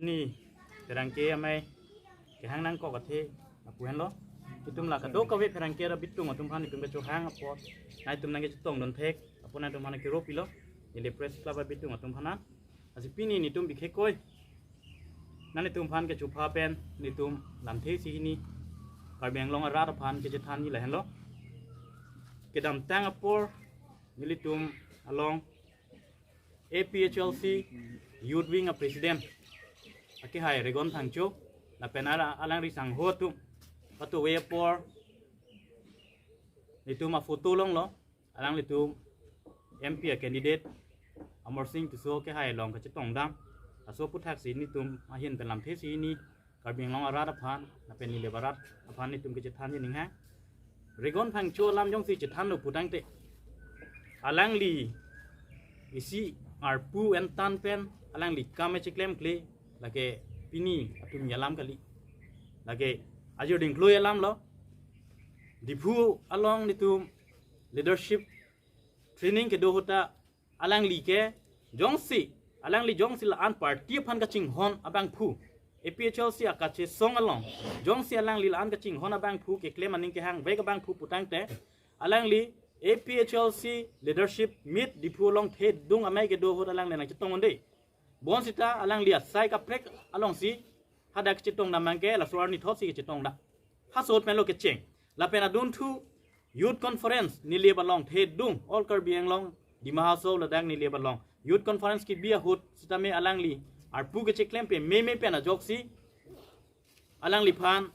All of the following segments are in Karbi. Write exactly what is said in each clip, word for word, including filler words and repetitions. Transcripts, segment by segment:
Ni pherangke amei kehang nangkok athe lapu henlo. Itum la kadokave pherangke ra bitung atum aphan itum kechohang apot, nangtum nangkechetongdun thek apot nangtum aphan kero pilo. Neli press club abitung atum aphan. Lasi pini netum bikhe koi, nanglitum aphan kechupha pen netum lamthe isi hini Karbi Anglong arat aphan kechethanji lahenlo. Kedamtang apor nelitum along A P H L C Youth Wing a President akehai Regon Phangcho lapen ara alangli sangho atum patuwe apor netum a photo longlo, alanglitum M P a candidate Amarsing Tisso kehai along kachetongdam. Laso aputhaksi netum ahin pen lamthe isi hini Karbi Anglong arat aphan lapen Nilip arat aphan netum kechethanji ninghang. Regon Phangcho alam jongsi chethanlo putangte, alangli isi arpu entan pen alangli kam e cheklemkle, lake pini atum alam kali. Lake ajir dingklui alamlo. Diphu along netum leadership training kedo ahut ta alangli ke jongsi, alangli jongsi la-an party aphan kachinghon abangphu, A P H L C akachesong along jongsi alangli la-an kachinghon abangphu, keklem aning kehangvek abangphu putangte, alangli A P H L C leadership meet Diphu along thedung amei kedo ahut alangli nangchetong un-e. Bonsita alangli asai kaprek alongsi hadak chetongdam abangke laso arni thotsi kechetongdam. Laso ahut penlo kecheng. Lapen adunthu Youth Conference Nilip along thedung, All Karbi Anglong Dima Hasao ladak Nilip along Youth Conference kebi ahut sitame alangli arpu kecheklem pememe pen ajoksi alangliphan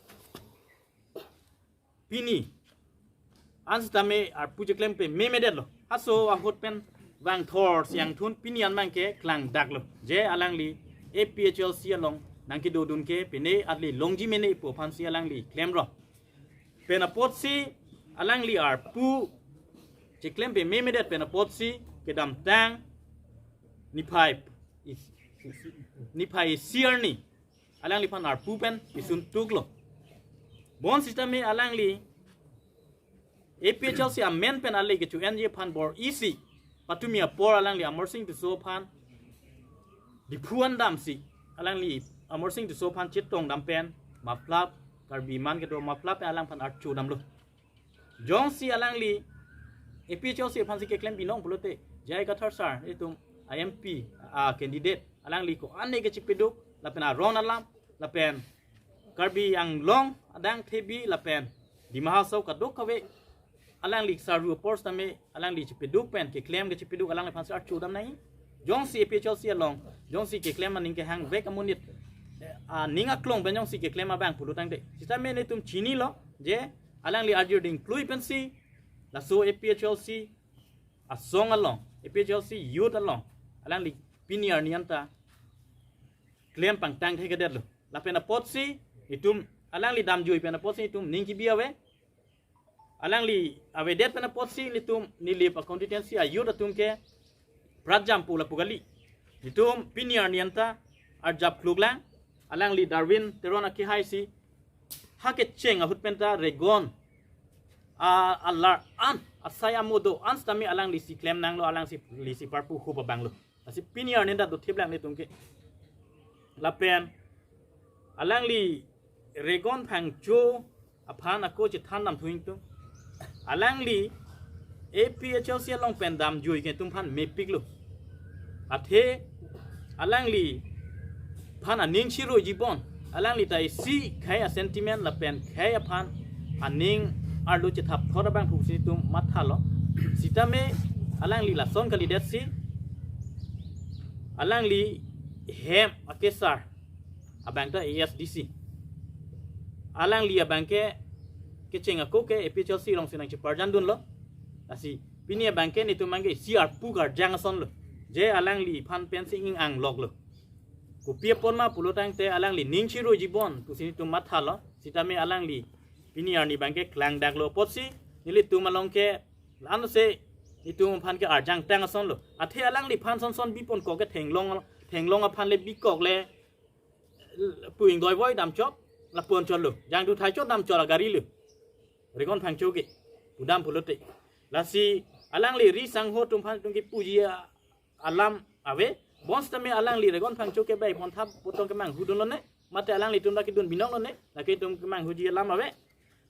pini an sitame arpu cheklem pememedetlo. Laso ahut pen vangthor siang thun pini an abangke klangdaklo, je alangli A P H L C along nangkedodun ke pine atli longji mene pu aphansi alangli klemlo. Pen apotsi alangli arpu cheklem pememedet pen apotsi kedamtang niphai is-, niphai isi arni alangliphan arpu pen pisun tuklo. Bonsitame alangli A P H L C amen pen ale kecho-enji aphan bor-isi patumi apor alangli Amarsing Tisso aphan Diphu an damsi, alangli Amarsing Tisso aphan chetongdam pen maphlap, Karbi man kedo maphlap pen alangphan archodamlo. Jongsi alangli A P H L C aphansi keklem binong pulote, J I Kathar sir, itum a M P a candidate, alangli ko-an ne kechepeduk lapen aron alam lapen Karbi Anglong adang thebi lapen Dima Hasao kadokave alangli saru apor sitame alangli chepeduk pen keklem kechepeduk alangliphansi archodam nangji. Jongsi A P H L C along jongsi keklem aning kehangvek amonit, eh, aning aklong pen jongsi keklem abang pulotangte, sitame netum chinilo je alangli arjir dingklui pensi laso A P H L C asong along, A P H L C youth along alangli pini arni anta klem pangtang thekthedetlo. Lapen apotsi itum alangli damjui pen apotsi itum ning kebi ave. Alangli avedet pen apotsi netum Nilip a constituency a youth atum ke pratjam pu lapu kali. Netum pini arni anta arjap kluklang, alangli Darwin Teron akehaisi ha kecheng ahut penta Regon a alar an, asai amodo an sitame alanglisi klem nanglo, alanglisi parpu hup abanglo. Lasi pini arni anta dothiplang netum ke. Lapen alangli Regon Phangcho aphan ako chethan damthu ingtung. Alangli A P H L C along pen damjui ke atumphan mepiklo. Athe alangliphan aning chiruiji bon, alangli ta isi khei a sentiment lapen khei aphan aning arlo chethap thot abangphusi itum mathalo. Sitame alangli lason kalidetsi alangli hem akesar abang ta A S D C. Alangli abangke kecheng ako ke A P H L C alongsi nangcheparjandunlo. Lasi pini abangke netum abangke isi arpu karjang asonlo. Je alangliphan pensi ing-angloklo. Kopi apot ma pulotangte alangli ning chiruiji bon pusi netum mathalo. Sitame alangli pini arni abangke klangdaklo apotsi nelitum along ke la-ansi netum aphan ke arjangtang asonlo. Athe alangliphan sonson biponkok ke thenglong, thenglong aphan le bikok le pu ingdoivoi damchot, lapu-an chotlo. Jangduthai chot damchot agari lo. Regon Phangcho ke pudam pulote. Lasi alangli ri sangho atum aphan itum kepuji a-, alam ave. Bonsitame alangli Regon Phangcho ke bai ponthap potong kemanghu dunlone, mate alanglitum ta kedun binonglone, lake itum kemanghuji alam ave.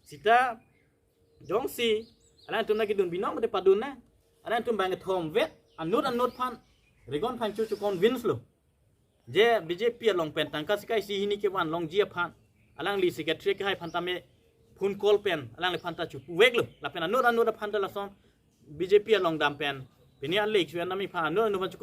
Sita jongsi alangtum ta kedun binong mate padunne, alangtum bang kethom vet, anut anut aphan Regon Phangcho chu convince lo. Je B J P along pen tangka sika isi hini kevan longji aphan alangli secretary kehai aphan tame phone call pen alangliphan ta chupuveklo. Lapen anut anut aphan ta lason B J P along dam pen pini an le chu anami aphan anut anut aphan chu